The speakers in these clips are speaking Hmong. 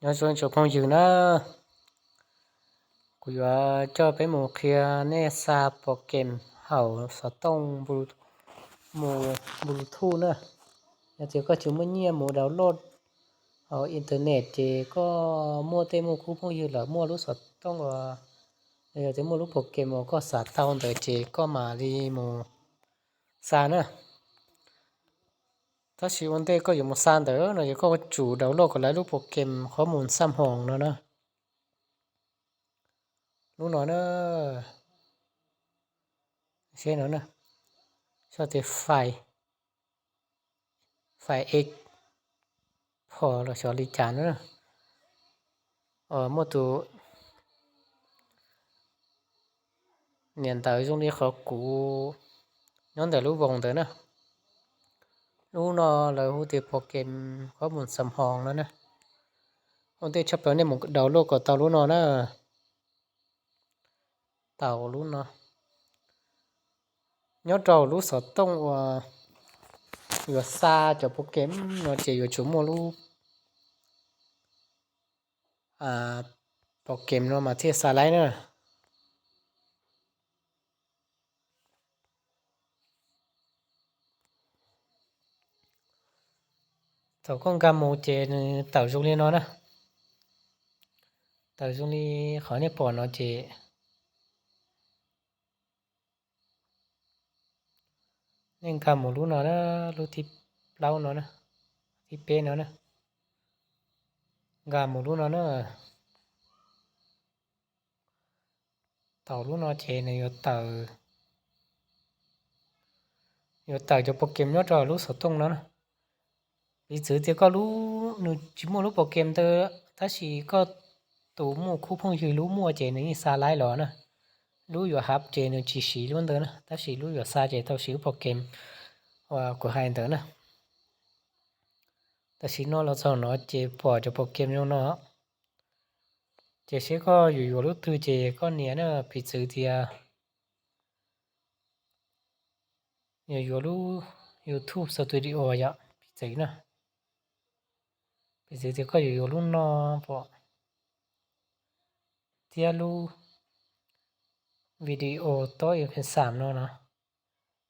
Nyob zoo tsoom phooj ywg na, kuv yuav coj peb mus qhia nej xa pom kem hauv xov tooj mus Bluetooth na. Yog tias koj tsis muaj nyiaj mus download hauv internet ces koj muaj tej muaj khub phooj ywg lawm muaj lub xov tooj uas, yog tias muaj lub pom kem uas koj xav tau ntawd ces koj mam li mus xa na. Tab sis ua ntej koj yuav mus xa ntawd no ces koj yuav tsum download kom lawv lub pom kem qhov mus xa hmoov no na. Lub no na, seb no na, xyov tias file, file ex phom los xyov li cas na. Muaj tus niam ntawv zoo li qhov kuv nyob ntawm lub voos ntawd na. Lub no lawv hu tias pom kem qhov mus xa hmoov no na. Ua ntej tshaj plaws nej mus download kom tau lub no na. Tau lub no nyob rau lub xov tooj uas yuav xa cov pom kem no ces yuav tsum muaj lub pom kem no mas thiaj xa laib na. Thaum koj nkag mus ces nws tawm zoo li no na. Tawm zoo li qhov nej pom no ces nej nkag mus lub no na, lub thib plaub no na, thib peb no na. Nkag mus lub no na. Thaum lub no ces nws yuav tawm, yuav tawm cov pom kem nyob rau lub xov tooj no na. Piv txwv tias koj lub, nws tsis muaj lub pom kem ntawd tab sis koj tus muaj khub phooj ywg lub muaj ces nws yeej xa laib los na. Lub yuav hab ces nws tsis siv lub ntawd na, tab sis lub yuav xa ces tau siv lub pom kem uas kuv hais ntawd na. Tam sim no los txog no ces pom cov pom kem zoo no, ces seb koj yuav yuav lub twg ces koj nias na. Piv txwv tias yuav yuav lub YouTube Studio yom, piv txwv na. Piv txwv tias koj yuav yuav lub no pom, thiab lub video tob i pheej xam no no.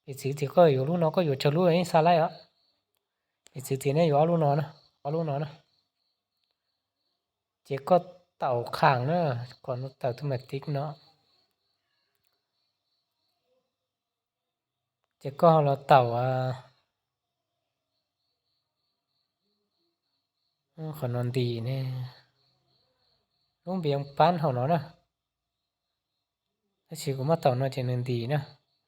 Piv txwv tias koj yuav lub no, koj yuav tsawg lub yeej xa laib os. Piv txwv tias nej yuav ob lub no, ob lub no na, ces koj taum qhaas na, kom tawm tus mav tiv no, ces koj los taum qhov no ntim ne, lub npias pab hauv no na. Tab sis kuv muab taum no ces nws ntim na,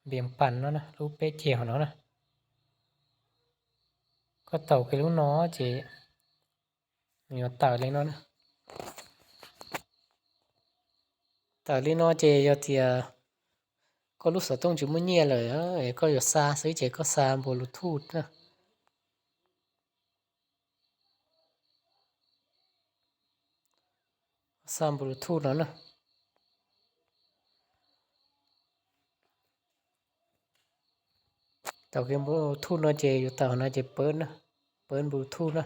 npias pas no na, lub peb ceg hauv no na. Koj taum kiag lub no ces nws yuav tawm li no na. Tawm li no ces yog tias koj lub xov tooj tsis muaj nyiaj lawm es koj yuav xa xwb ces koj xa Bluetooth na. Xa Bluetooth no na. Taum kiag Bluetooth no ces yuav tawm no ces pab, pab Bluetooth na.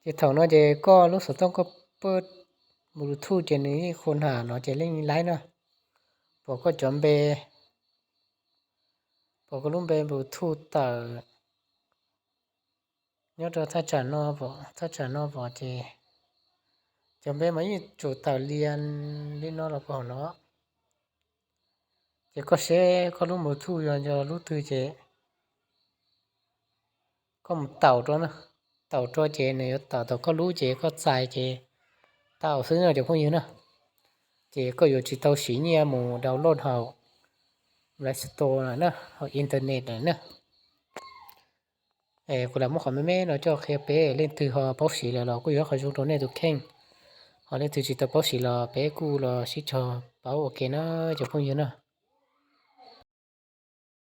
Ces thaum no ces koj lub xov tooj koj pab Bluetooth ces nws yeej khu nam no ces yeej laib na. Pom koj cov npe, pom koj lub npe Bluetooth tawm nyob rau thaj tsam no, thaj tsam no pom ces cov npe mas yeej tsum tawm li, li no los pom hauv no. Ces koj seb koj lub Bluetooth yog, yog lub twg ces koj mus taum rau na. Taum rau ces nws yuav taum tau koj lub ces koj txais ces tau xwb no cov phooj ywg na. Ces koj yuav tsis tau siv nyiaj mus download hauv Play Store lawm na, hauv internet lawm na. Kuv lam muab qhov me me no coj qhia peb, leej twg ho paub siv lawm los kuj yuav qhov zoo rau nej tus kheej, ho leej twg tsis tau paub siv los peb kuj los sib cog paub ua ke na cov phooj ywg na.